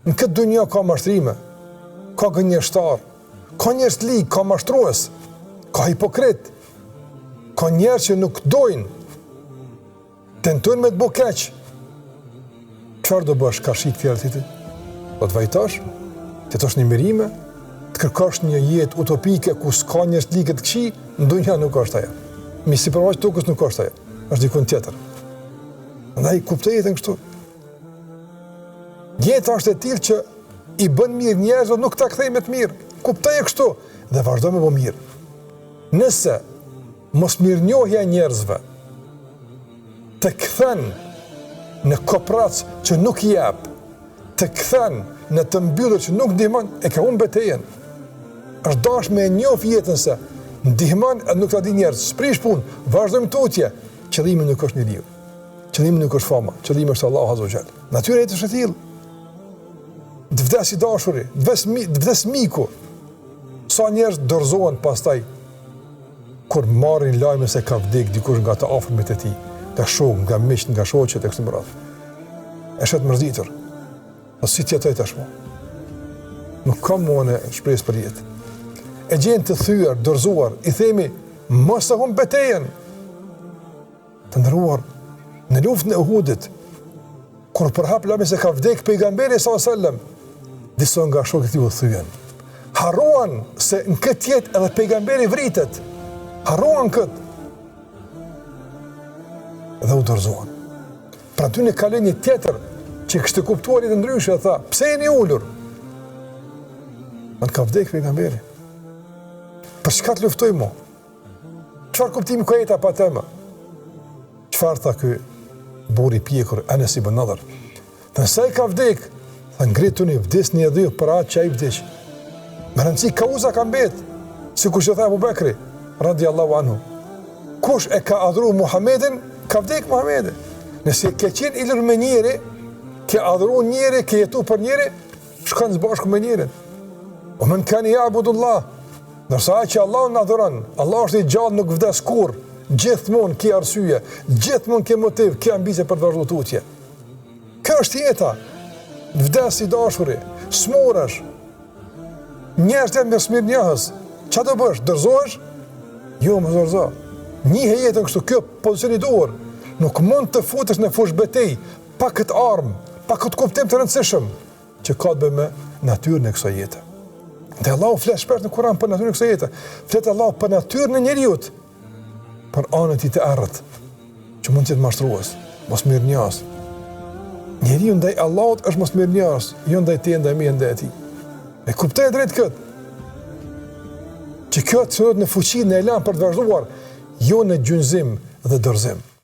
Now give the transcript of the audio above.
Në këtë dunja ka mashtrime, ka gënjeshtar, ka njerëz të lig, ka mashtrues, ka hipokrit, ka njerëz që nuk dojnë, tentojnë me të bo keq. Çfarë do bësh karshi këtij realiteti? Do të vajtosh, të jetosh në mjerime, të kërkosh një jetë utopike ku s'ka njerëz të lig e të këqij, në dunja nuk është ajo. Mbi sipërfaqe të tokës nuk është ajo. Është dikun tjetër. Ndaj kuptoje jetën kështu. Jeta është e tillë që i bën mirë njerëzve nuk ta kthejnë me të mirë. Kuptoje kështu dhe vazhdo me bo mirë. Nëse mosmirënjohja e njerëzve të kthen në koprrac që nuk jep, të kthen në të mbyllur që nuk ndihmon, e ke humb betejën. Është dashur me e njoh jetën se ndihmon e nuk ta di njerëz. S'prish punë, vazhdojmë tutje. Qëllimi nuk është njeriu. Qëllimi nuk është fama, qëllimi është Allahu Azza wa Jall. Natyra e jetës është e tillë. Të vdes i dashuri, të vdes mi, të vdes miku. Sa njerëz dorëzohen pastaj kur marrin lajmin se ka vdek dikush nga të afërmit e tij, nga shokë, nga miqtë, nga shoqet e kështu me radhë. E sheh të mërzitur. Po si të jetoj tashmë? Nuk kam më shpresë për jetë. E gjen të thyer, dorëzuar, i themi mos e humb betejën. Të nderuar, në luftën e Uhudit, kur u përhap lajmi se ka vdek pejgamberi sallallahu alajhi wasallam, disa nga shokët e tij u thyen. Harruan se në këtë jetë edhe pejgamberi vritet. Harruan këtë. Dhe u dorëzuan. Pranë tyne kaloi një tjetër që kishte kuptuar jetën ndryshe, tha, pse jeni ulur? Më ka vdek pejgamberi. Për çka të luftojmë mo? Çfarë kuptimi ka jeta pa të më? Çfarë tha ky burrë i pjekur Enes ibn Nadhr? Nëse ai ka vdek, tha ngrituni vdisni edhe ju për atë që ai vdiq. Me rëndësi kauza ka mbet, sikur që tha Abu Bekri, radiallahu anhu. Kush e ka adhuru Muhammedin, ka vdek Muhammedi. Nëse ke qenë i lidhur me njeri, ke adhuru njeri, ke jetu për njeri, shkon së bashku me njerin. Ue men kane ja'budullah, ndërsa ai që Allahun adhuron, Allah është i gjallë nuk vdes kurrë, gjithmonë ke arsye, gjithmonë ke motiv, ke ambicie për të vazhdu tutje. Kjo është jeta, vdes i dashuri, smuresh, njerëzit janë mosmirënjohës, ça do bësh, dorëzohesh? Jo, mos u dorëzo. Njihe jetën kështu, kjo pozicion i duhur, nuk mund të futesh në fushëbetejë, pa këtë armë, pa këtë kuptim të rëndësishëm, që ka të bëjë me natyrën e kësaj jete. Dhe Allahu flet shpesh në Kur'an për natyrën e kësaj jete. Flet Allahu për natyrën e njeriut, për anën e tij të errët, që mund të jetë mashtrues, mosmirënjohës. Njeriu ndaj Allahut është mosmirënjohës, jo ndaj teje, ndaj meje, ndaj atij. E kuptoje drejt këtë. Që kjo të çon në fuqi, në elan për të vazhduar, jo në gjunjëzim dhe dorëzim.